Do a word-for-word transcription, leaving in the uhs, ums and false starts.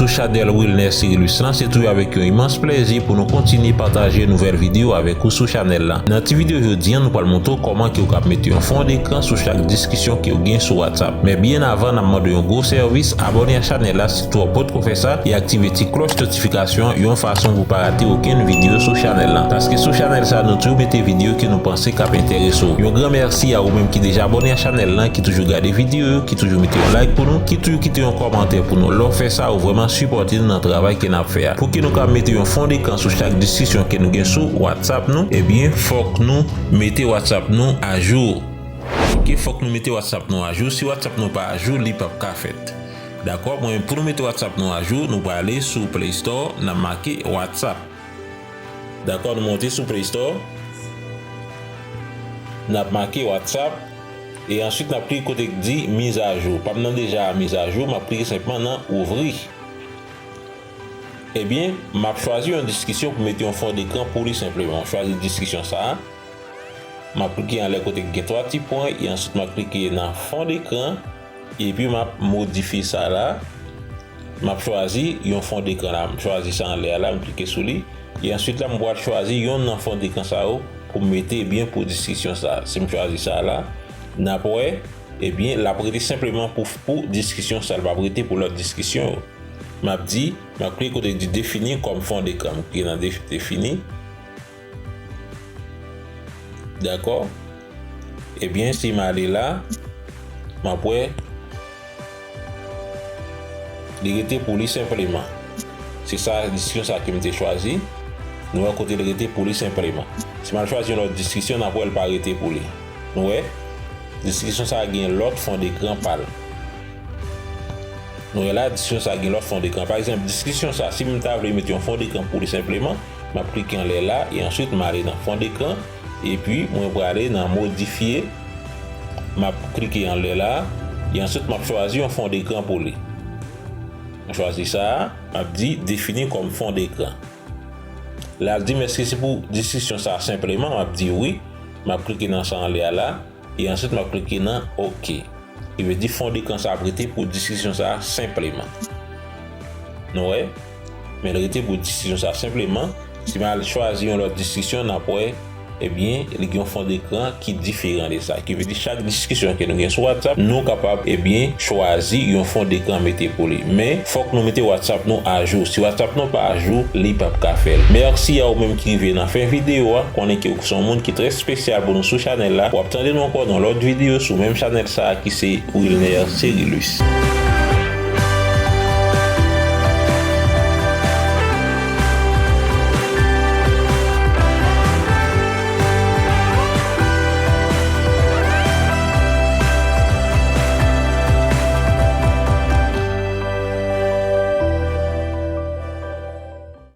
Sou chanèl Wilner Cyrilus lan, se toujou avèk yon imans plèzi pou nou kontinye pataje nouvèl videyo avèk ou sou chanèl la. Nan ti videyo jodi a, nou pral montre w kòman ke w kab mete yon fon dekran sou chak diskisyon ke w gen sou WhatsApp. Men byen avan, n ap mande w yon gwo sèvis, abòne a chanèl la si tou w potko fè sa, e aktive ti klòch notifikasyon an yon fason pou w pa rate okenn videyo sou chanèl la. Paske sou chanèl sa, nou toujou mete videyo ke nou panse k ap enterese w. Yon gran mèsi a ou menm ki deja abòne a chanèl la, ki toujou gade videyo yo, ki toujou mete yon like pou nou, ki toujou kite yon kòmantè pou nou. Lè w fè sa, ou vrèman sipòte nou nan travay ke n ap fè a. Pou ke nou ka mete yon fon dekran sou chak diskisyon ke nou gen sou WhatsApp nou, ebyen, fòk nou mete WhatsApp nou ajou. Ok, fòk nou mete WhatsApp nou ajou. Si WhatsApp nou pa ajou, li p ap ka fèt. Dakò? Bon, pou nou mete WhatsApp nou ajou, nou prale sou Play Store, n ap make WhatsApp. Dakò, nou monte sou Play Store. N ap make WhatsApp. E answit, n ap klike kote k di mizajou. Pa m nan deja mizajou, m ap klike senpman nan ouvri. Ebyen, m ap chwazi yon diskisyon pou mete yon fon dekran pou li senpleman. M chwazi diskisyon sa a. M ap klike anlè kote k gen twa ti pwen, e answit m ap klike nan fon dekran, epi m ap modifye sa la. M ap chwazi yon fon dekran la. M chwazi sa anlè a la, m klike sou li. E answit la, m pral chwazi yonn nan fon dekran sa yo pou m mete byen pou diskisyon sa. Si m chwazi sa la, n ap wè, ebyen, l ap rete senpleman pou, pou diskisyon sa, l p ap rete pou lòt diskisyon yo. M ap di, m ap klike kote k di defini kòm fon dekran. M klike nan def-, defini. Dakò? Ebyen, si m ale la, m ap wè li rete pou li senpleman. Se sa, diskisyon sa ke m te chwazi. Nou wè kote li rete pou li senpleman. Si m al chwazi yon lòt diskisyon, n ap wè l pa rete pou li. Nou wè? Diskisyon sa gen lòt fon dekran pa l. Nou wè la, diskisyon sa gen lòt fon dekran. Pa egzanp, diskisyon sa, si m ta vle mete yon fon dekran pou li senpleman, m ap klike anlè la, e answit m ale nan fon dekran, epi mwen prale nan modifye, m ap klike anlè la, e answit m ap chwazi yon fon dekran pou li. M chwazi sa a, m ap di defini kòm fon dekran. La l di m èske se pou diskisyon sa a senpleman, m ap di wi, m ap klike nan sa anlè a la, e answit m ap klike nan oke. Ki vle di fon dekran sa ap rete pou diskisyon sa a senpleman. Nou wè? Men l rete pou diskisyon sa a senpleman. Si m al chwazi yon lòt diskisyon, n ap wè, ebyen, li gen yon fon dekran ki diferan de sa. Ki vle di chak diskisyon ke nou gen sou WhatsApp, nou kapab, ebyen, chwazi yon fon dekran mete pou li. Men, fòk nou mete WhatsApp nou ajou. Si WhatsApp nou pa ajou, li p ap ka fè l. Mèsi a ou menm ki rive nan fen videyo a. Konnen ke w se yon moun ki trè espesyal pou nou sou chanèl la. W ap tande nou ankò nan lòt videyo sou menm chanèl sa a ki se Wilner Cyrilus.